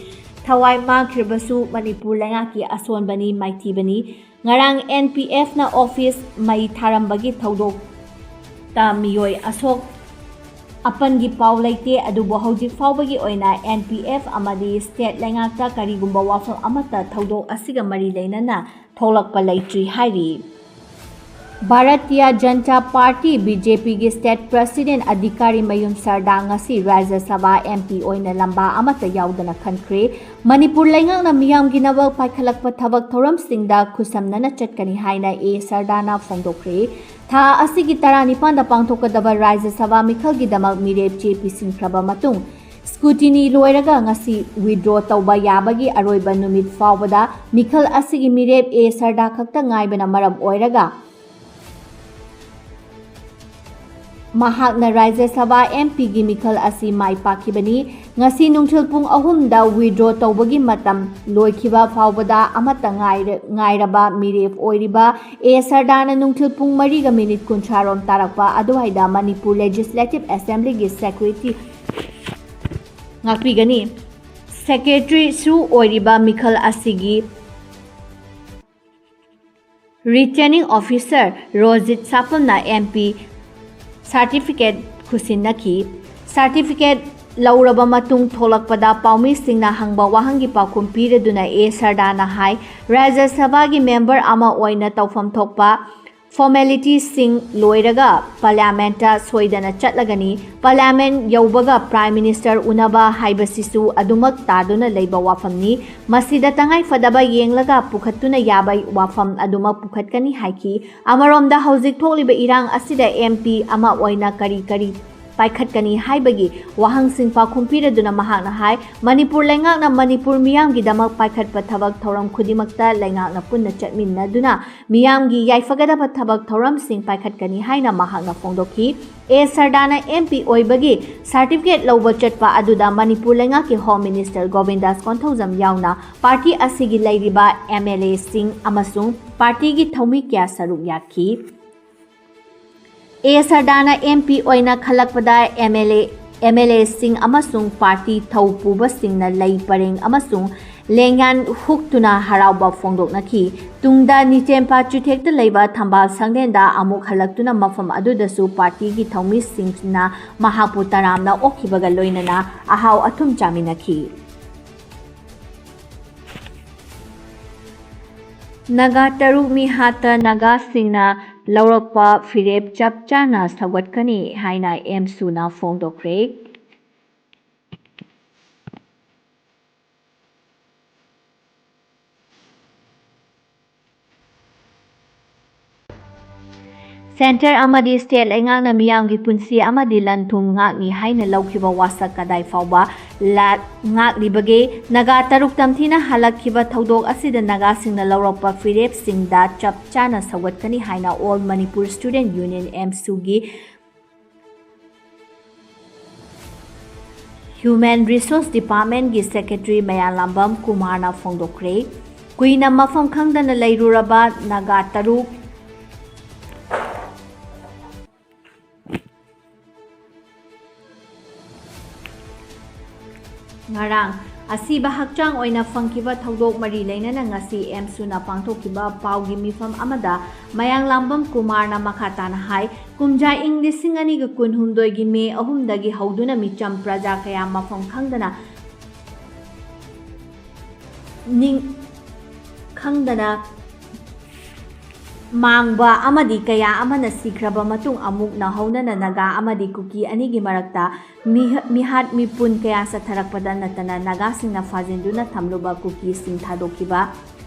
ꯊꯋꯥꯏ ꯃꯥꯡꯈ꯭ꯔꯕꯁꯨ ꯃꯅꯤꯄꯨꯔ ꯂꯩꯉꯥꯛꯀꯤ ꯑꯁꯣꯟꯕꯅꯤ, ꯃꯥꯏꯊꯤꯕꯅꯤ꯫ ꯉꯔꯥꯡ N P F ꯅ office ꯃꯩ ꯊꯥꯔꯝꯕꯒꯤ ꯊꯧꯗꯣꯛꯇ ꯃꯤꯑꯣꯏ ꯑꯁꯣꯛ ꯑꯄꯟꯒꯤ ꯄꯥꯎ ꯂꯩꯇꯦ, ꯑꯗꯨꯕꯨ ꯍꯧꯖꯤꯛ ꯐꯥꯎꯕꯒꯤ ꯑꯣꯏꯅ N P F ꯑꯃꯗꯤ state ꯂꯩꯉꯥꯛꯇ ꯀꯔꯤꯒꯨꯝꯕ ꯋꯥꯐꯝ ꯑꯃꯠꯇ ꯊꯧꯗꯣꯛ ꯑꯁꯤꯒ ꯃꯔꯤ ꯂꯩꯅꯅ ꯊꯣꯛꯂꯛꯄ ꯂꯩꯇ꯭ꯔꯤ ꯍꯥꯏꯔꯤ꯫ Bharatiya Janata party, B J P ꯒꯤ state president ꯑꯙꯤꯀꯥꯔꯤ ꯃꯌꯨꯝ ꯁꯔꯗꯥ ꯉꯁꯤ ꯔꯥꯖ꯭ꯌ ꯁꯚꯥ M P ꯑꯣꯏꯅ ꯂꯝꯕꯥ ꯑꯃꯠꯇ ꯌꯥꯎꯗꯅ ꯈꯟꯈ꯭ꯔꯦ꯫ ꯃꯅꯤꯄꯨꯔ ꯂꯩꯉꯥꯛꯅ ꯃꯤꯌꯥꯝꯒꯤ ꯅꯋꯥ ꯄꯥꯏꯈꯠꯂꯛꯄ ꯊꯕꯛ ꯊꯧꯔꯝꯁꯤꯡꯗ ꯈꯨꯠꯁꯝꯅꯅ ꯆꯠꯀꯅꯤ ꯍꯥꯏꯅ A ꯁꯔꯗꯥꯅ ꯐꯣꯡꯗꯣꯛꯈ꯭ꯔꯦ꯫ ꯊꯥ ꯑꯁꯤꯒꯤ ꯇꯔꯥꯅꯤꯄꯥꯟꯗ ꯄꯥꯡꯊꯣꯛꯀꯗꯕ ꯔꯥꯖ꯭ꯌ ꯁꯚꯥ ꯃꯤꯈꯜꯒꯤꯗꯃꯛ ꯃꯤꯔꯦꯞ ꯆꯦ ꯄꯤꯁꯤꯟꯈ꯭ꯔꯕ ꯃꯇꯨꯡ, scrutiny ꯂꯣꯏꯔꯒ ꯉꯁꯤ withdraw ꯇꯧꯕ ꯌꯥꯕꯒꯤ ꯑꯔꯣꯏꯕ ꯅꯨꯃꯤꯠ ꯐꯥꯎꯕꯗ ꯃꯤꯈꯜ ꯑꯁꯤꯒꯤ ꯃꯤꯔꯦꯞ A ꯁꯔꯗꯥ ꯈꯛꯇ ꯉꯥꯏꯕꯅ ꯃꯔꯝ ꯑꯣꯏꯔꯒ ꯃꯍꯥꯛꯅ ꯔꯥꯖ꯭ꯌ ꯁꯚꯥ M P ꯒꯤ ꯃꯤꯈꯜ ꯑꯁꯤ ꯃꯥꯏ ꯄꯥꯛꯈꯤꯕꯅꯤ꯫ ꯉꯁꯤ ꯅꯨꯡꯊꯤꯜ ꯄꯨꯡ ꯑꯍꯨꯝꯗ withdraw ꯇꯧꯕꯒꯤ ꯃꯇꯝ ꯂꯣꯏꯈꯤꯕ ꯐꯥꯎꯕꯗ ꯑꯃꯠꯇ ꯉꯥꯏꯔ-, ꯉꯥꯏꯔꯕ ꯃꯤꯔꯦꯞ ꯑꯣꯏꯔꯤꯕ A ꯁꯔꯗꯥꯅ ꯅꯨꯡꯊꯤꯜ ꯄꯨꯡ ꯃꯔꯤꯒ ꯃꯤꯅꯤꯠ ꯀꯨꯟꯊ꯭ꯔꯥ ꯔꯣꯝ ꯇꯥꯔꯛꯄ ꯑꯗꯨꯋꯥꯏꯗ ꯃꯅꯤꯄꯨꯔ Legislative Assembly ꯒꯤ secretary ꯉꯥꯛꯄꯤꯒꯅꯤ꯫ Secretary ꯁꯨ ꯑꯣꯏꯔꯤꯕ ꯃꯤꯈꯜ ꯑꯁꯤꯒꯤ Returning Officer Rojit ꯁꯥꯄꯝꯅ M P certificate ꯈꯨꯠꯁꯤꯟꯅꯈꯤ꯫ Certificate ꯂꯧꯔꯕ ꯃꯇꯨꯡ ꯊꯣꯛꯂꯛꯄꯗ ꯄꯥꯎꯃꯤꯁꯤꯡꯅ ꯍꯪꯕ ꯋꯥꯍꯪꯒꯤ ꯄꯥꯎꯈꯨꯝ ꯄꯤꯔꯗꯨꯅ A ꯁꯔꯗꯥꯅ ꯍꯥꯏ, ꯔꯥꯖ꯭ꯌ ꯁꯚꯥꯒꯤ member ꯑꯃ ꯑꯣꯏꯅ ꯇꯧꯐꯝ ꯊꯣꯛꯄ ꯐꯣꯔꯃꯦꯂꯤꯇꯤꯁꯤꯡ ꯂꯣꯏꯔꯒ ꯄꯥꯔꯂꯤꯌꯥꯃꯦꯟꯠꯇ ꯁꯣꯏꯗꯅ ꯆꯠꯂꯒꯅꯤ꯫ ꯄꯥꯔꯂꯤꯌꯥꯃꯦꯟꯠ ꯌꯧꯕꯒ ꯄ꯭ꯔꯥꯏꯝ ꯃꯤꯅꯤꯁꯇꯔ ꯎꯅꯕ ꯍꯥꯏꯕꯁꯤꯁꯨ ꯑꯗꯨꯃꯛ ꯇꯥꯗꯨꯅ ꯂꯩꯕ ꯋꯥꯐꯝꯅꯤ꯫ ꯃꯁꯤꯗ ꯇꯉꯥꯏꯐꯗꯕ ꯌꯦꯡꯂꯒ ꯄꯨꯈꯠꯇꯨꯅ ꯌꯥꯕ ꯋꯥꯐꯝ ꯑꯗꯨꯃꯛ ꯄꯨꯈꯠꯀꯅꯤ ꯍꯥꯏꯈꯤ꯫ ꯑꯃꯔꯣꯝꯗ ꯍꯧꯖꯤꯛ ꯊꯣꯛꯂꯤꯕ ꯏꯔꯥꯡ ꯑꯁꯤꯗ ꯑꯦꯝ ꯄꯤ ꯑꯃ ꯑꯣꯏꯅ ꯀꯔꯤ ꯀꯔꯤ ꯄꯥꯏꯈꯠꯀꯅꯤ ꯍꯥꯏꯕꯒꯤ ꯋꯥꯍꯪꯁꯤꯡ ꯄꯥꯎꯈꯨꯝ ꯄꯤꯔꯗꯨꯅ ꯃꯍꯥꯛꯅ ꯍꯥꯏ, ꯃꯅꯤꯄꯨꯔ ꯂꯩꯉꯥꯛꯅ ꯃꯅꯤꯄꯨꯔ ꯃꯤꯌꯥꯝꯒꯤꯗꯃꯛ ꯄꯥꯏꯈꯠꯄ ꯊꯕꯛ ꯊꯧꯔꯝ ꯈꯨꯗꯤꯡꯃꯛꯇ ꯂꯩꯉꯥꯛꯅ ꯄꯨꯟꯅ ꯆꯠꯃꯤꯟꯅꯗꯨꯅ ꯃꯤꯌꯥꯝꯒꯤ ꯌꯥꯏꯐꯒꯗꯕ ꯊꯕꯛ ꯊꯧꯔꯝꯁꯤꯡ ꯄꯥꯏꯈꯠꯀꯅꯤ ꯍꯥꯏꯅ ꯃꯍꯥꯛꯅ ꯐꯣꯡꯗꯣꯛꯈꯤ꯫ ꯑꯦ ꯁꯔꯗꯥꯅ ꯑꯦꯝ ꯄꯤ ꯑꯣꯏꯕꯒꯤ ꯁꯥꯔꯇꯤꯐꯤꯀꯦꯠ ꯂꯧꯕ ꯆꯠꯄ ꯑꯗꯨꯗ ꯃꯅꯤꯄꯨꯔ ꯂꯩꯉꯥꯛꯀꯤ ꯍꯣꯝ ꯃꯤꯅꯤꯁꯇꯔ ꯒꯣꯕꯤꯟꯗꯥꯁ ꯀꯣꯟꯊꯧꯖꯝ ꯌꯥꯎꯅ ꯄꯥꯔꯇꯤ ꯑꯁꯤꯒꯤ ꯂꯩꯔꯤꯕ ꯑꯦꯝ ꯑꯦꯜ ꯑꯦꯁꯤꯡ ꯑꯃꯁꯨꯡ ꯄꯥꯔꯇꯤꯒꯤ ꯊꯧꯃꯤ ꯀꯌꯥ ꯁꯔꯨꯛ ꯌꯥꯈꯤ꯫ ꯑꯦ ꯁꯔꯗꯥꯅ ꯑꯦꯝ ꯄꯤ ꯑꯣꯏꯅ ꯈꯜꯂꯛꯄꯗ M L A, M L ꯑꯦꯁꯤꯡ ꯑꯃꯁꯨꯡ ꯄꯥꯔꯇꯤ ꯊꯧ ꯄꯨꯕꯁꯤꯡꯅ ꯂꯩ ꯄꯔꯦꯡ ꯑꯃꯁꯨꯡ ꯂꯦꯡꯌꯥꯟ ꯍꯨꯛꯇꯨꯅ ꯍꯔꯥꯎꯕ ꯐꯣꯡꯗꯣꯛꯅꯈꯤ꯫ ꯇꯨꯡꯗ ꯅꯤꯆꯦꯝꯄꯥ ꯆꯨꯊꯦꯛꯇ ꯂꯩꯕ ꯊꯝꯕꯥꯜ ꯁꯪꯂꯦꯟꯗ ꯑꯃꯨꯛ ꯍꯜꯂꯛꯇꯨꯅ ꯃꯐꯝ ꯑꯗꯨꯗꯁꯨ ꯄꯥꯔꯇꯤꯒꯤ ꯊꯧꯃꯤꯁꯤꯡꯅ ꯃꯍꯥꯛꯄꯨ ꯇꯔꯥꯝꯅ ꯑꯣꯛꯈꯤꯕꯒ ꯂꯣꯏꯅꯅ ꯑꯍꯥꯎ ꯑꯊꯨꯝ ꯆꯥꯃꯤꯟꯅꯈꯤ꯫ ꯅꯥꯒꯥ ꯇꯔꯨꯛ ꯃꯤꯍꯥꯠꯇ ꯅꯥꯒꯥꯁꯤꯡꯅ ꯂꯧꯔꯛꯄ ꯐꯤꯔꯦꯞ ꯆꯞ ꯆꯥꯅ ꯁꯧꯒꯠꯀꯅꯤ ꯍꯥꯏꯅ ꯑꯦꯝꯁꯨꯅ ꯐꯣꯡꯗꯣꯛꯈ꯭ꯔꯦ꯫ ꯁꯦꯟꯇꯔ ꯑꯃꯗꯤ ꯁ꯭ꯇꯦꯠ ꯂꯩꯉꯥꯛꯅ ꯃꯤꯌꯥꯝꯒꯤ ꯄꯨꯟꯁꯤ ꯑꯃꯗꯤ ꯂꯟ ꯊꯨꯝ ꯉꯥꯛꯅꯤ ꯍꯥꯏꯅ ꯂꯧꯈꯤꯕ ꯋꯥꯁꯛ ꯀꯗꯥꯏ ꯐꯥꯎꯕ ꯂꯥ-, ꯉꯥꯛꯂꯤꯕꯒꯦ? ꯅꯥꯒꯥ ꯇꯔꯨꯛ ꯇꯝꯊꯤꯅ ꯍꯜꯂꯛꯈꯤꯕ ꯊꯧꯗꯣꯛ ꯑꯁꯤꯗ ꯅꯥꯒꯥꯁꯤꯡꯅ ꯂꯧꯔꯛꯄ ꯐꯤꯔꯦꯞꯁꯤꯡꯗ ꯆꯞ ꯆꯥꯅ ꯁꯧꯒꯠꯀꯅꯤ ꯍꯥꯏꯅ All Manipur Student Union, ꯑꯦꯝꯁꯨꯒꯤ Human Resource Departmentꯀꯤ Secretary ꯃꯌꯥꯂꯥꯝꯕꯝ ꯀꯨꯃꯥꯔꯅ ꯐꯣꯡꯗꯣꯛꯈ꯭ꯔꯦ꯫ ꯀꯨꯏꯅ ꯃꯐꯝ ꯈꯪꯗꯅ ꯂꯩꯔꯨꯔꯕ ꯅꯥꯒꯥ ꯇꯔꯨꯛ ꯉꯔꯥꯡ ꯑꯁꯤꯕ ꯍꯛꯆꯥꯡ ꯑꯣꯏꯅ ꯐꯪꯈꯤꯕ ꯊꯧꯗꯣꯛ ꯃꯔꯤ ꯂꯩꯅꯅ ꯉꯁꯤ ꯑꯦꯝꯁꯨꯅ ꯄꯥꯡꯊꯣꯛꯈꯤꯕ ꯄꯥꯎꯒꯤ ꯃꯤꯐꯝ ꯑꯃꯗ ꯃꯌꯥꯡꯂꯥꯝꯕꯝ ꯀꯨꯃꯥꯔꯅ ꯃꯈꯥ ꯇꯥꯅ ꯍꯥꯏ, ꯀꯨꯝꯖꯥ ꯏꯪ ꯂꯤꯁꯤꯡ ꯑꯅꯤꯒ ꯀꯨꯟꯍꯨꯝꯗꯣꯏꯒꯤ ꯃꯦ ꯑꯍꯨꯝꯗꯒꯤ ꯍꯧꯗꯨꯅ ꯃꯤꯆꯝ ꯄ꯭ꯔꯖꯥ ꯀꯌꯥ ꯃꯐꯝ ꯈꯪꯗꯅ ꯅꯤꯡ-, ꯈꯪꯗꯅ ꯃꯥꯡꯕ ꯑꯃꯗꯤ ꯀꯌꯥ ꯑꯃꯅ ꯁꯤꯈ꯭ꯔꯕ ꯃꯇꯨꯡ ꯑꯃꯨꯛ ꯅꯧꯍꯧꯅꯅ ꯅꯥꯒꯥ ꯑꯃꯗꯤ ꯀꯨꯀꯤ ꯑꯅꯤꯒꯤ ꯃꯔꯛꯇ ꯃꯤꯍ-, ꯃꯤꯍꯥꯠ ꯃꯤꯄꯨꯟ ꯀꯌꯥ ꯆꯠꯊꯔꯛꯄꯗ ꯅꯠꯇꯅ ꯅꯥꯒꯥꯁꯤꯡꯅ ꯐꯥꯖꯤꯟꯗꯨꯅ ꯊꯝꯂꯨꯕ ꯀꯨꯀꯤꯁꯤꯡ ꯊꯥꯗꯣꯛꯈꯤꯕ꯫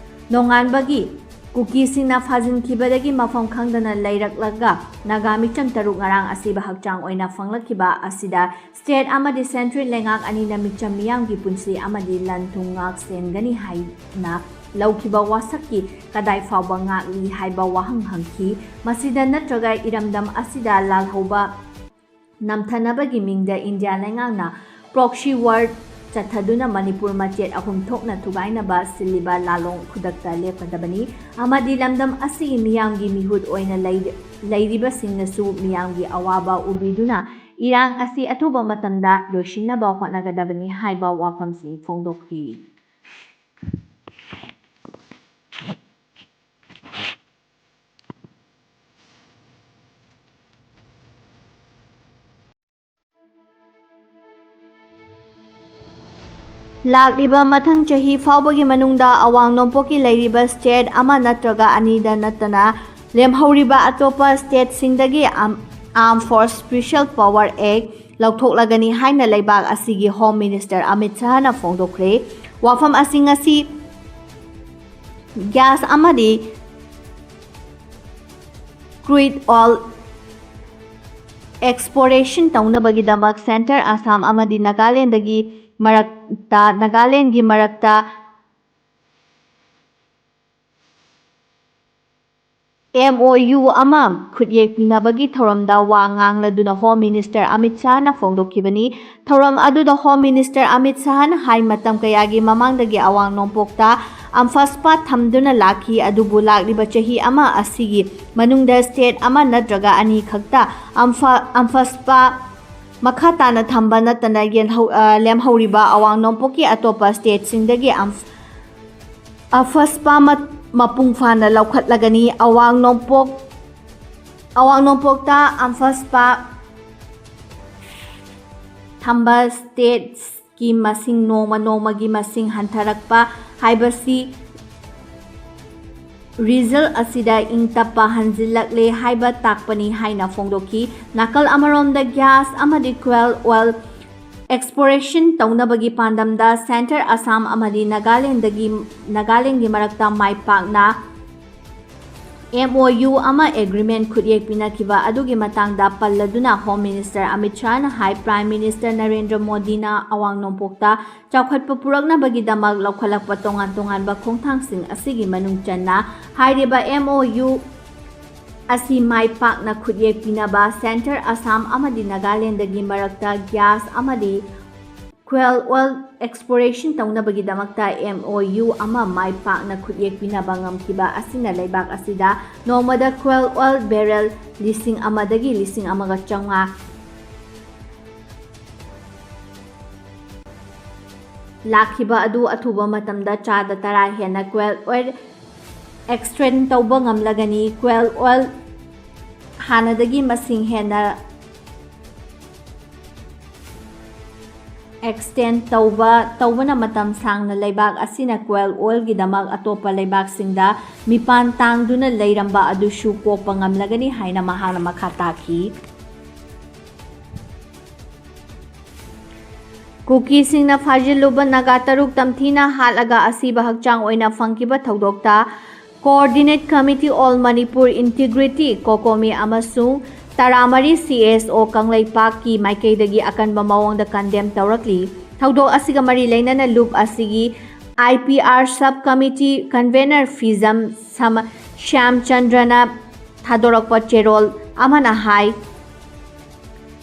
ꯅꯣꯡꯉꯥꯟꯕꯒꯤ ꯀꯨꯀꯤꯁꯤꯡꯅ ꯐꯥꯖꯤꯟꯈꯤꯕꯗꯒꯤ ꯃꯐꯝ ꯈꯪꯗꯅ ꯂꯩꯔꯛꯂꯒ ꯅꯥꯒꯥ ꯃꯤꯆꯝ ꯇꯔꯨꯛ ꯉꯔꯥꯡ ꯑꯁꯤꯕ ꯍꯛꯆꯥꯡ ꯑꯣꯏꯅ ꯐꯪꯂꯛꯈꯤꯕ ꯑꯁꯤꯗ state ꯑꯃꯗꯤ central ꯂꯩꯉꯥꯛ ꯑꯅꯤꯅ ꯃꯤꯆꯝ ꯃꯤꯌꯥꯝꯒꯤ ꯄꯨꯟꯁꯤ ꯑꯃꯗꯤ ꯂꯟ ꯊꯨꯝ ꯉꯥꯛ ꯁꯦꯟꯒꯅꯤ ꯍꯥꯏꯅ ꯂꯧꯈꯤꯕ ꯋꯥꯁꯛꯀꯤ ꯀꯗꯥꯏ ꯐꯥꯎꯕ ꯉꯥꯛꯂꯤ ꯍꯥꯏꯕ ꯋꯥꯍꯪ ꯍꯪꯈꯤ꯫ ꯃꯁꯤꯗ ꯅꯠꯇ꯭ꯔꯒ ꯏꯔꯝꯗꯝ ꯑꯁꯤꯗ ꯂꯥꯜꯍꯧꯕ ꯅꯝꯊꯅꯕꯒꯤ ꯃꯤꯡꯗ ꯏꯟꯗꯤꯌꯥ ꯂꯩꯉꯥꯛꯅ proxy war ꯆꯠꯊꯗꯨꯅ ꯃꯅꯤꯄꯨꯔ ꯃꯆꯦꯠ ꯑꯍꯨꯝ ꯊꯣꯛꯅ ꯊꯨꯒꯥꯏꯅꯕ ꯁꯤꯜꯂꯤꯕ ꯂꯥꯂꯣꯡ ꯈꯨꯗꯛꯇ ꯂꯦꯞꯀꯗꯕꯅꯤ ꯑꯃꯗꯤ ꯂꯝꯗꯝ ꯑꯁꯤꯒꯤ ꯃꯤꯌꯥꯝꯒꯤ ꯃꯤꯍꯨꯠ ꯑꯣꯏꯅ ꯂꯩ-, ꯂꯩꯔꯤꯕꯁꯤꯡꯅꯁꯨ ꯃꯤꯌꯥꯝꯒꯤ ꯑꯋꯥꯕ ꯎꯕꯤꯗꯨꯅ ꯏꯔꯥꯡ ꯑꯁꯤ ꯑꯊꯨꯕ ꯃꯇꯝꯗ ꯂꯣꯏꯁꯤꯟꯅꯕ ꯍꯣꯠꯅꯒꯗꯕꯅꯤ ꯍꯥꯏꯕ ꯋꯥꯐꯝꯁꯤꯡ ꯐꯣꯡꯗꯣꯛꯈꯤ꯫ ꯂꯥꯛꯂꯤꯕ ꯃꯊꯪ ꯆꯍꯤ ꯐꯥꯎꯕꯒꯤ ꯃꯅꯨꯡꯗ ꯑꯋꯥꯡ ꯅꯣꯡꯄꯣꯛꯀꯤ ꯂꯩꯔꯤꯕ state ꯑꯃ ꯅꯠꯇ꯭ꯔꯒ ꯑꯅꯤꯗ ꯅꯠꯇꯅ ꯂꯦꯝꯍꯧꯔꯤꯕ ꯑꯇꯣꯞꯄ stateꯁꯤꯡꯗꯒꯤ Arm-, Armed Force Special Power Act ꯂꯧꯊꯣꯛꯂꯒꯅꯤ ꯍꯥꯏꯅ ꯂꯩꯕꯥꯛ ꯑꯁꯤꯒꯤ Home Minister ꯑꯃꯤꯠ ꯁꯥꯍꯅ ꯐꯣꯡꯗꯣꯛꯈ꯭ꯔꯦ꯫ ꯋꯥꯐꯝ ꯑꯁꯤ ꯉꯁꯤ gas ꯑꯃꯗꯤ crude oil exploration ꯇꯧꯅꯕꯒꯤꯗꯃꯛ centre ꯑꯁꯥꯝ ꯑꯃꯗꯤ ꯅꯥꯒꯥꯂꯦꯟꯗꯒꯤ ꯃꯔꯛꯇ, ꯅꯥꯒꯥꯂꯦꯟꯒꯤ ꯃꯔꯛꯇ M O U ꯑꯃ ꯈꯨꯠꯌꯦꯛꯅꯕꯒꯤ ꯊꯧꯔꯝꯗ ꯋꯥ ꯉꯥꯡꯂꯗꯨꯅ Home Minister ꯑꯃꯤꯠ ꯁꯥꯍꯅ ꯐꯣꯡꯗꯣꯛꯈꯤꯕꯅꯤ꯫ ꯊꯧꯔꯝ ꯑꯗꯨꯗ Home Minister ꯑꯃꯤꯠ ꯁꯥꯍꯅ ꯍꯥꯏ, ꯃꯇꯝ ꯀꯌꯥꯒꯤ ꯃꯃꯥꯡꯗꯒꯤ ꯑꯋꯥꯡ ꯅꯣꯡꯄꯣꯛꯇ ꯑꯝꯐꯁꯄꯥ ꯊꯝꯗꯨꯅ ꯂꯥꯛꯈꯤ, ꯑꯗꯨꯕꯨ ꯂꯥꯛꯂꯤꯕ ꯆꯍꯤ ꯑꯃ ꯑꯁꯤꯒꯤ ꯃꯅꯨꯡꯗ state ꯑꯃ ꯅꯠꯇ꯭ꯔꯒ ꯑꯅꯤ ꯈꯛꯇ ꯑꯝꯐ-, ꯑꯝꯐꯁꯄꯥ ꯃꯈꯥ ꯇꯥꯅ ꯊꯝꯕ ꯅꯠꯇꯅ ꯌꯦꯟꯍꯧ-, ꯑ, ꯂꯦꯝꯍꯧꯔꯤꯕ ꯑꯋꯥꯡ ꯅꯣꯡꯄꯣꯛꯀꯤ ꯑꯇꯣꯞꯄ stateꯁꯤꯡꯗꯒꯤ ꯑꯝꯐ-, ꯑꯝꯐꯁꯄꯥ ꯃ-, ꯃꯄꯨꯡ ꯐꯥꯅ ꯂꯧꯈꯠꯂꯒꯅꯤ꯫ ꯑꯋꯥꯡ ꯅꯣꯡꯄꯣꯛ, ꯑꯋꯥꯡ ꯅꯣꯡꯄꯣꯛꯇ ꯑꯝꯐꯁꯄꯥ ꯊꯝꯕ states ꯀꯤ ꯃꯁꯤꯡ ꯅꯣꯡꯃ ꯅꯣꯡꯃꯒꯤ ꯃꯁꯤꯡ ꯍꯟꯊꯔꯛꯄ ꯍꯥꯏꯕꯁꯤ result ꯑꯁꯤꯗ ꯏꯪ ꯇꯞꯄ ꯍꯟꯖꯤꯜꯂꯛꯂꯦ ꯍꯥꯏꯕ ꯇꯥꯛꯄꯅꯤ ꯍꯥꯏꯅ ꯐꯣꯡꯗꯣꯛꯈꯤ꯫ ꯅꯥꯀꯜ ꯑꯃꯔꯣꯝꯗ gas ꯑꯃꯗꯤ crude oil exploration ꯇꯧꯅꯕꯒꯤ ꯄꯥꯟꯗꯝꯗ Centre ꯑꯁꯥꯝ ꯑꯃꯗꯤ ꯅꯥꯒꯥꯂꯦꯟꯗꯒꯤ, ꯅꯥꯒꯥꯂꯦꯟꯒꯤ ꯃꯔꯛꯇ ꯃꯥꯏ ꯄꯥꯛꯅ M O U ꯑꯃ agreement ꯈꯨꯠꯌꯦꯛ ꯄꯤꯅꯈꯤꯕ ꯑꯗꯨꯒꯤ ꯃꯇꯥꯡꯗ ꯄꯜꯂꯗꯨꯅ Home Minister ꯑꯃꯤꯠ ꯁꯥꯍꯅ ꯍꯥꯏ, Prime Minister ꯅꯔꯦꯟꯗ꯭ꯔ ꯃꯣꯗꯤꯅ ꯑꯋꯥꯡ ꯅꯣꯡꯄꯣꯛꯇ ꯆꯥꯎꯈꯠꯄ ꯄꯨꯔꯛꯅꯕꯒꯤꯗꯃꯛ ꯂꯧꯈꯠꯂꯛꯄ ꯇꯣꯉꯥꯟ ꯇꯣꯉꯥꯟꯕ ꯈꯣꯡꯊꯥꯡꯁꯤꯡ ꯑꯁꯤꯒꯤ ꯃꯅꯨꯡ ꯆꯟꯅ ꯍꯥꯏꯔꯤꯕ M O U ꯑꯁꯤ ꯃꯥꯏ ꯄꯥꯛꯅ ꯈꯨꯠꯌꯦꯛ ꯄꯤꯅꯕ Centre ꯑꯁꯥꯝ ꯑꯃꯗꯤ ꯅꯥꯒꯥꯂꯦꯟꯗꯒꯤ ꯃꯔꯛꯇ gas ꯑꯃꯗꯤ crude oil exploration ꯇꯧꯅꯕꯒꯤꯗꯃꯛꯇ M O U ꯑꯃ ꯃꯥꯏ ꯄꯥꯛꯅ ꯈꯨꯠꯌꯦꯛ ꯄꯤꯅꯕ ꯉꯝꯈꯤꯕ ꯑꯁꯤꯅ ꯂꯩꯕꯥꯛ ꯑꯁꯤꯗ ꯅꯣꯡꯃꯗ crude oil barrel ꯂꯤꯁꯤꯡ ꯑꯃꯗꯒꯤ ꯂꯤꯁꯤꯡ ꯑꯃꯒ ꯆꯥꯝꯃꯉꯥ ꯂꯥꯛꯈꯤꯕ ꯑꯗꯨ ꯑꯊꯨꯕ ꯃꯇꯝꯗ ꯆꯥꯗ ꯇꯔꯥ ꯍꯦꯟꯅ crude oil extract ꯇꯧꯕ ꯉꯝꯂꯒꯅꯤ꯫ Crude oil ꯍꯥꯟꯅꯗꯒꯤ ꯃꯁꯤꯡ ꯍꯦꯟꯅ extract ꯇꯧꯕ, ꯇꯧꯕꯅ ꯃꯇꯝ ꯁꯥꯡꯅ ꯂꯩꯕꯥꯛ ꯑꯁꯤꯅ crude oilꯒꯤꯗꯃꯛ ꯑꯇꯣꯞꯄ ꯂꯩꯕꯥꯛꯁꯤꯡꯗ ꯃꯤꯄꯥꯟ ꯇꯥꯡꯗꯨꯅ ꯂꯩꯔꯝꯕ ꯑꯗꯨꯁꯨ ꯀꯣꯛꯄ ꯉꯝꯂꯒꯅꯤ ꯍꯥꯏꯅ ꯃꯍꯥꯛꯅ ꯃꯈꯥ ꯇꯥꯈꯤ꯫ ꯀꯨꯀꯤꯁꯤꯡꯅ ꯐꯥꯖꯤꯜꯂꯨꯕ ꯅꯥꯒꯥ ꯇꯔꯨꯛ ꯇꯝꯊꯤꯅ ꯍꯥꯠꯂꯒ ꯑꯁꯤꯕ ꯍꯛꯆꯥꯡ ꯑꯣꯏꯅ ꯐꯪꯈꯤꯕ ꯊꯧꯗꯣꯛꯇ Coordinate Committee All Manipur Integrity, COCOMI, ꯑꯃꯁꯨꯡ ꯇꯔꯥꯃꯔꯤ C S O ꯀꯪꯂꯩꯄꯥꯛꯀꯤ ꯃꯥꯏꯀꯩꯗꯒꯤ ꯑꯀꯟꯕ ꯃꯑꯣꯡꯗ condemn ꯇꯧꯔꯛꯂꯤ꯫ ꯊꯧꯗꯣꯛ ꯑꯁꯤꯒ ꯃꯔꯤ ꯂꯩꯅꯅ ꯂꯨꯞ ꯑꯁꯤꯒꯤ I P R Sub Committee Convener ꯐꯤꯖꯝ ꯁꯃ-, ꯁ꯭ꯌꯥꯝꯆꯟꯗ꯭ꯔꯅ ꯊꯥꯗꯣꯔꯛꯄ ꯆꯦꯔꯣꯜ ꯑꯃꯅ ꯍꯥꯏ,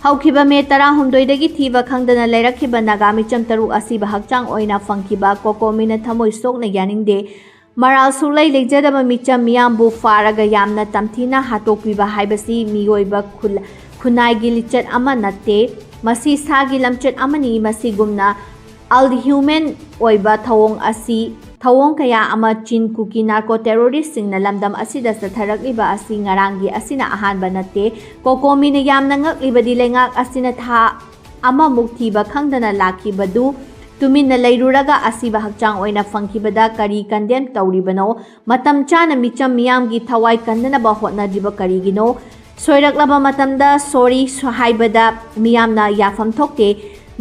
ꯍꯧꯈꯤꯕ ꯃꯦ ꯇꯔꯥꯍꯨꯝꯗꯣꯏꯗꯒꯤ ꯊꯤꯕ ꯈꯪꯗꯅ ꯂꯩꯔꯛꯈꯤꯕ ꯅꯥꯒꯥ ꯃꯤꯆꯝ ꯇꯔꯨꯛ ꯑꯁꯤꯕ ꯍꯛꯆꯥꯡ ꯑꯣꯏꯅ ꯐꯪꯈꯤꯕ COCOMIꯅ ꯊꯃꯣꯏ ꯁꯣꯛꯅ ꯌꯥꯅꯤꯡꯗꯦ꯫ ꯃꯔꯥꯜ ꯁꯨꯛꯂꯩ ꯂꯩꯖꯗꯕ ꯃꯤꯆꯝ ꯃꯤꯌꯥꯝꯕꯨ ꯐꯥꯔꯒ ꯌꯥꯝꯅ ꯇꯝꯊꯤꯅ ꯍꯥꯠꯇꯣꯛꯄꯤꯕ ꯍꯥꯏꯕꯁꯤ ꯃꯤꯑꯣꯏꯕ ꯈꯨꯜ-, ꯈꯨꯟꯅꯥꯏꯒꯤ ꯂꯤꯆꯠ ꯑꯃ ꯅꯠꯇꯦ꯫ ꯃꯁꯤ ꯁꯥꯒꯤ ꯂꯝꯆꯠ ꯑꯃꯅꯤ꯫ ꯃꯁꯤꯒꯨꯝꯅ unhuman ꯑꯣꯏꯕ ꯊꯧꯑꯣꯡ ꯑꯁꯤ, ꯊꯧꯑꯣꯡ ꯀꯌꯥ ꯑꯃ ꯆꯤꯟ ꯀꯨꯀꯤ narco terroristꯁꯤꯡꯅ ꯂꯝꯗꯝ ꯑꯁꯤꯗ ꯆꯠꯊꯔꯛꯂꯤꯕ ꯑꯁꯤ ꯉꯔꯥꯡꯒꯤ ꯑꯁꯤꯅ ꯑꯍꯥꯟꯕ ꯅꯠꯇꯦ꯫ COCOMIꯅ ꯌꯥꯝꯅ ꯉꯛꯂꯤꯕꯗꯤ ꯂꯩꯉꯥꯛ ꯑꯁꯤꯅ ꯊꯥ ꯑꯃꯃꯨꯛ ꯊꯤꯕ ꯈꯪꯗꯅ ꯂꯥꯛꯈꯤꯕꯗꯨ ꯇꯨꯃꯤꯟꯅ ꯂꯩꯔꯨꯔꯒ ꯑꯁꯤꯕ ꯍꯛꯆꯥꯡ ꯑꯣꯏꯅ ꯐꯪꯈꯤꯕꯗ ꯀꯔꯤ condemn ꯇꯧꯔꯤꯕꯅꯣ? ꯃꯇꯝ ꯆꯥꯅ ꯃꯤꯆꯝ ꯃꯤꯌꯥꯝꯒꯤ ꯊꯋꯥꯏ ꯀꯟꯅꯅꯕ ꯍꯣꯠꯅꯗ꯭ꯔꯤꯕ ꯀꯔꯤꯒꯤꯅꯣ? ꯁꯣꯏꯔꯛꯂꯕ ꯃꯇꯝꯗ sorry ꯍꯥꯏꯕꯗ ꯃꯤꯌꯥꯝꯅ ꯌꯥꯐꯝ ꯊꯣꯛꯇꯦ꯫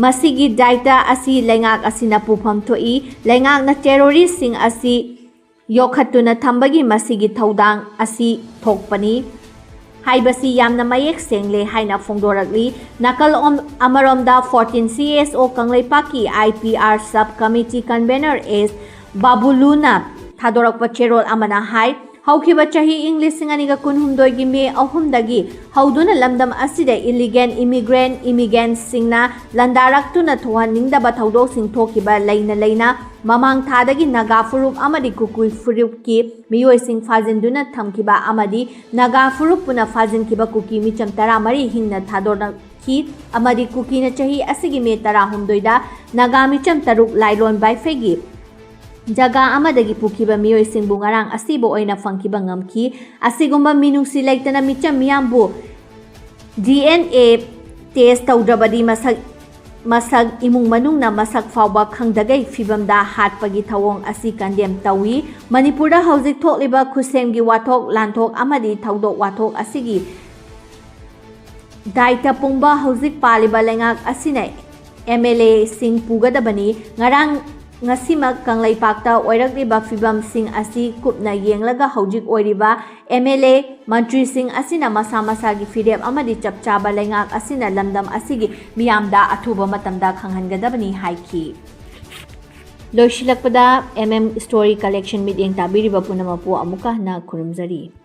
ꯃꯁꯤꯒꯤ ꯗꯥꯏꯇ ꯑꯁꯤ ꯂꯩꯉꯥꯛ ꯑꯁꯤꯅ ꯄꯨꯐꯝ ꯊꯣꯛꯏ꯫ ꯂꯩꯉꯥꯛꯅ terroristꯁꯤꯡ ꯑꯁꯤ ꯌꯣꯛꯈꯠꯇꯨꯅ ꯊꯝꯕꯒꯤ ꯃꯁꯤꯒꯤ ꯊꯧꯗꯥꯡ ꯑꯁꯤ ꯊꯣꯛꯄꯅꯤ ꯍꯥꯏꯕꯁꯤ ꯌꯥꯝꯅ ꯃꯌꯦꯛ ꯁꯦꯡꯂꯦ ꯍꯥꯏꯅ ꯐꯣꯡꯗꯣꯔꯛꯂꯤ꯫ ꯅꯥꯀꯜ ꯑꯃꯔꯣꯝꯗ fourteen C S O ꯀꯪꯂꯩꯄꯥꯛꯀꯤ I P R sub committee convener S ꯕꯥꯕꯨꯂꯨꯅ ꯊꯥꯗꯣꯔꯛꯄ ꯆꯦꯔꯣꯜ ꯑꯃꯅ ꯍꯥꯏ, ꯍꯧꯈꯤꯕ ꯆꯍꯤ ꯏꯪ ꯂꯤꯁꯤꯡ ꯑꯅꯤꯒ ꯀꯨꯟꯍꯨꯝꯗꯣꯏꯒꯤ ꯃꯦ ꯑꯍꯨꯝꯗꯒꯤ ꯍꯧꯗꯨꯅ ꯂꯝꯗꯝ ꯑꯁꯤꯗ illegal immigrant, immigrantꯁꯤꯡꯅ ꯂꯥꯟꯗꯥꯔꯛꯇꯨꯅ ꯊꯣꯛꯍꯟꯅꯤꯡꯗꯕ ꯊꯧꯗꯣꯛꯁꯤꯡ ꯊꯣꯛꯈꯤꯕ ꯂꯩꯅ ꯂꯩꯅ ꯃꯃꯥꯡ ꯊꯥꯗꯒꯤ ꯅꯥꯒꯥ ꯐꯨꯔꯨꯞ ꯑꯃꯗꯤ ꯀꯨꯀꯤ ꯐꯨꯔꯨꯞꯀꯤ ꯃꯤꯑꯣꯏꯁꯤꯡ ꯐꯥꯖꯤꯟꯗꯨꯅ ꯊꯝꯈꯤꯕ ꯑꯃꯗꯤ ꯅꯥꯒꯥ ꯐꯨꯔꯨꯞ ꯄꯨꯟꯅ ꯐꯥꯖꯤꯟꯈꯤꯕ ꯀꯨꯀꯤ ꯃꯤꯆꯝ ꯇꯔꯥꯃꯔꯤ ꯍꯤꯡꯅ ꯊꯥꯗꯣꯔꯛꯈꯤ ꯑꯃꯗꯤ ꯀꯨꯀꯤꯅ ꯆꯍꯤ ꯑꯁꯤꯒꯤ ꯃꯦ ꯇꯔꯥꯍꯨꯝꯗꯣꯏꯗ ꯅꯥꯒꯥ ꯃꯤꯆꯝ ꯇꯔꯨꯛ ꯂꯥꯏꯂꯣꯟ ꯕꯥꯏꯐꯩꯒꯤ ꯖꯒꯥ ꯑꯃꯗꯒꯤ ꯄꯨꯈꯤꯕ ꯃꯤꯑꯣꯏꯁꯤꯡꯕꯨ ꯉꯔꯥꯡ ꯑꯁꯤꯕ ꯑꯣꯏꯅ ꯐꯪꯈꯤꯕ ꯉꯝꯈꯤ꯫ ꯑꯁꯤꯒꯨꯝꯕ ꯃꯤꯅꯨꯡꯁꯤ ꯂꯩꯇꯅ ꯃꯤꯆꯝ ꯃꯤꯌꯥꯝꯕꯨ D N A test ꯇꯧꯗ꯭ꯔꯕꯗꯤ ꯃꯁꯛ ꯃꯁꯛ, ꯏꯃꯨꯡ ꯃꯅꯨꯡꯅ ꯃꯁꯛ ꯐꯥꯎꯕ ꯈꯪꯗꯒꯩ ꯐꯤꯕꯝꯗ ꯍꯥꯠꯄꯒꯤ ꯊꯧꯑꯣꯡ ꯑꯁꯤ condemn ꯇꯧꯏ꯫ ꯃꯅꯤꯄꯨꯔꯗ ꯍꯧꯖꯤꯛ ꯊꯣꯛꯂꯤꯕ ꯈꯨꯠꯁꯦꯝꯒꯤ ꯋꯥꯊꯣꯛ, ꯂꯥꯟꯊꯣꯛ ꯑꯃꯗꯤ ꯊꯧꯗꯣꯛ ꯋꯥꯊꯣꯛ ꯑꯁꯤꯒꯤ ꯗꯥꯏꯇ ꯄꯨꯝꯕ ꯍꯧꯖꯤꯛ ꯄꯥꯜꯂꯤꯕ ꯂꯩꯉꯥꯛ ꯑꯁꯤꯅ M L Aꯁꯤꯡ ꯄꯨꯒꯗꯕꯅꯤ꯫ ꯉꯔꯥꯡ ꯉꯁꯤꯃꯛ ꯀꯪꯂꯩꯄꯥꯛꯇ ꯑꯣꯏꯔꯛꯂꯤꯕ ꯐꯤꯕꯝꯁꯤꯡ ꯑꯁꯤ ꯀꯨꯞꯅ ꯌꯦꯡꯂꯒ ꯍꯧꯖꯤꯛ ꯑꯣꯏꯔꯤꯕ M L A, ꯃꯟꯇ꯭ꯔꯤꯁꯤꯡ ꯑꯁꯤꯅ ꯃꯁꯥ ꯃꯁꯥꯒꯤ ꯐꯤꯔꯦꯞ ꯑꯃꯗꯤ ꯆꯞ ꯆꯥꯕ ꯂꯩꯉꯥꯛ ꯑꯁꯤꯅ ꯂꯝꯗꯝ ꯑꯁꯤꯒꯤ ꯃꯤꯌꯥꯝꯗ ꯑꯊꯨꯕ ꯃꯇꯝꯗ ꯈꯪꯍꯟꯒꯗꯕꯅꯤ ꯍꯥꯏꯈꯤ꯫ ꯂꯣꯏꯁꯤꯜꯂꯛꯄꯗ M M Story Collection ꯃꯤꯠꯌꯦꯡ ꯇꯥꯕꯤꯔꯤꯕ ꯄꯨꯝꯅꯃꯛꯄꯨ ꯑꯃꯨꯛꯀ ꯍꯟꯅ ꯈꯨꯔꯨꯝꯖꯔꯤ꯫